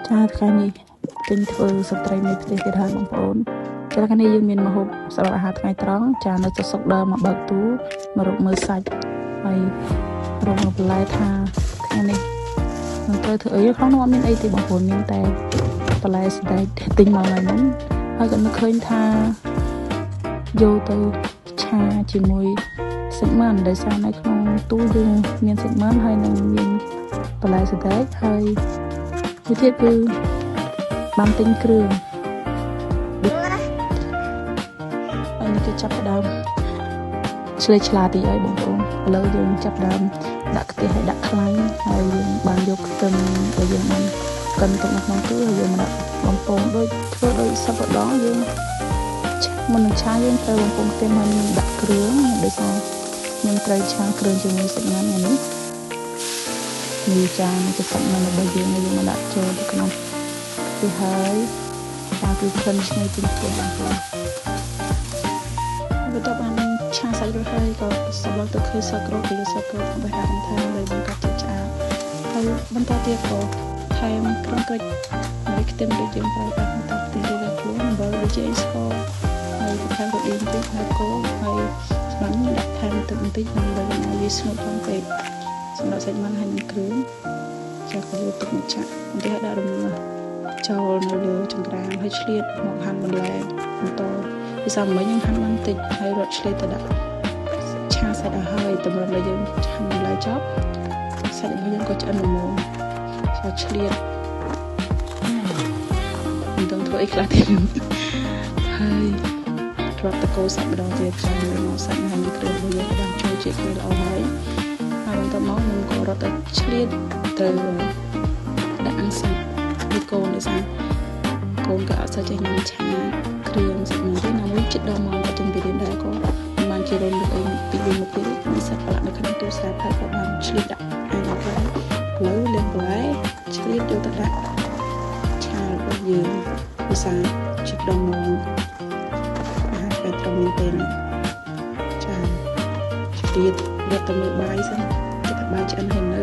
ចាថ្ងៃនេះទិញធ្វើស្ត្រីមេផ្ទះទៀតហើយបងប្អូនចាថ្ងៃនេះយើងមានម្ហូបសម្រាប់អាហារថ្ងៃត្រង់ចានៅទៅសុកដើមមកបើកទូមករកមើលសាច់ហើយរកមកបន្លែថាថ្ងៃនេះនឹងត្រូវធ្វើអីក្នុងនោះអត់មានអីទេបងប្អូនមានតែបន្លែសណ្តែកទិញមកថ្ងៃមុនហើយក៏នឹកឃើញថាយកទៅឆាជាមួយសាច់ម៉ាន់ដោយសារនៅក្នុងទូយើងមានសាច់ម៉ាន់ហើយនឹងមានបន្លែសណ្តែកហើយមួយទៀតគឺបានទិញគ្រឿងហើយនេះគឺចាប់ផ្ដើមឆ្លេឆ្លាទីឲ្យបងប្អូនឥឡូវយើងចាប់ដើមដាក់ខ្ទះហើយដាក់ខ្លាញ់ហើយយើងបានយកខ្ទឹមដែលយើងបានកិនទុកនៅក្នុងទូហើយយើងមកដាក់បំពងដូចធ្វើដូចសពដងយើងមុននឹងឆាយើងត្រូវបំពងខ្ទឹមហើយនឹងដាក់គ្រឿងដោយសារខ្ញុំត្រូវឆាគ្រឿងជាមួយសាច់ម៉ាន់ថ្ងៃនេះនេះចានេះជាសាច់ម៉ាន់របស់យើងយើងមកដាក់ចូលទៅក្នុងខ្ទះហើយចាគឺក្លិនឈ្ងុយពេញផ្ទះបងប្អូនបន្ទាប់បានឆាសាច់រួចហើយក៏សម្លទៅឃើញសាច់ក្រូចគេយកសាច់ក្រូចមកបេះដាក់បន្ថែមដើម្បីបង្កាត់ជាតិឆ្អាបហើយបន្តទៀតក៏ថែមគ្រឿងក្រិចហើយខ្ទឹមដូចយើងប្រើប្រាស់នៅតាមផ្ទះរៀងៗខ្លួនអំបិលដូចជាអីស្ករហើយបន្ថែមរដៀងបន្តិចហើយគោហើយសម្រាប់នេះដាក់ថែមទឹកបន្តិចដើម្បីកុំឲ្យវាស្ងួតខ្លាំងពេកសម្រាប់សាច់ម៉ាន់ហើយនឹងគ្រឿងចាក៏យកទឹកមកចាក់បន្តិចឲ្យដាក់រំងាស់ចូលនៅលើចង្ក្រានហើយឆ្លៀតមកហាន់បន្លែបន្តពីសាមិញយើងហាន់បានតិចហើយរត់ឆ្លៀតទៅដាក់ឆាសាច់ឲ្យហើយតម្រុំដែលយើងហាន់បន្លែចប់សាច់របស់យើងក៏ឆ្អិនល្មមចូលឆ្លៀតមិនដឹងធ្វើអីខ្លះទៀតហើយធ្លាប់តកោសាច់ម្ដងទៀតចាំមកសាច់ហើយនឹងគ្រឿងរបស់យើងក៏បានចូលជាតិគ្នាល្អហើយហើយបន្ទាប់មកខ្ញុំក៏រត់ទៅឆ្លៀតទៅដាក់អាំងសាច់ហើយកូនដោយសារកូនក៏អត់សូវចេះញ៉ាំឆាគ្រឿងសាច់ម៉ាន់ទេណាមួយចិត្តដល់ម៉ោងក៏ចេញពីរៀនដែរក៏មិនបានជារំលឹកអីពីពីមុខទៀតមានសាច់ប្រឡាក់នៅក្នុងទូស្រាប់ហើយក៏បានឆ្លៀតដាក់អាំងអត់ហើយឥឡូវលាងបន្លែឆ្លៀតយកទៅដាក់ឆារបស់យើងភាសាចិត្តដល់ម៉ោងអាហារពេលត្រង់នេះទេចាឆ្លៀតរត់ទៅមើលបាយសិនគិតថាបាយឆ្អិនហើយនៅ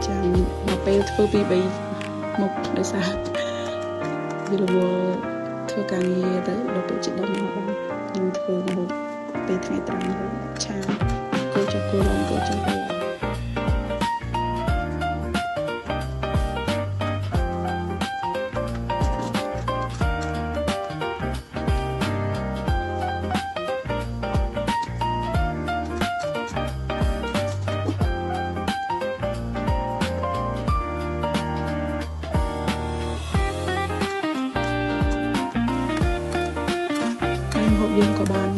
ចាំមកពេលធ្វើពី3មុខដោយសារវារវល់ធ្វើការងារទៅដល់ពេលចិត្តដល់មកបានខ្ញុំធ្វើម្ហូបពេលថ្ងៃត្រង់ហូបឆាគោចគោឡើងគោចគោឡើងយើងក៏បាន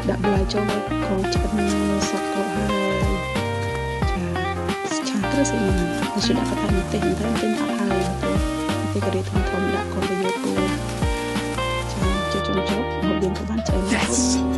ដាក់បន្លែចូលក៏ឆ្អិនសាច់ក៏ហើយចាឆាគ្រឿងសាច់ម៉ាន់នេះគឺដាក់បន្ថែមម្ទេសបន្ថែមទិញអត់ហើយព្រោះម្ទេសការីធំធំដាក់ក៏ទៅយកគោចាចុចចុងចប់ម្ហូបយើងក៏បានឆ្អិន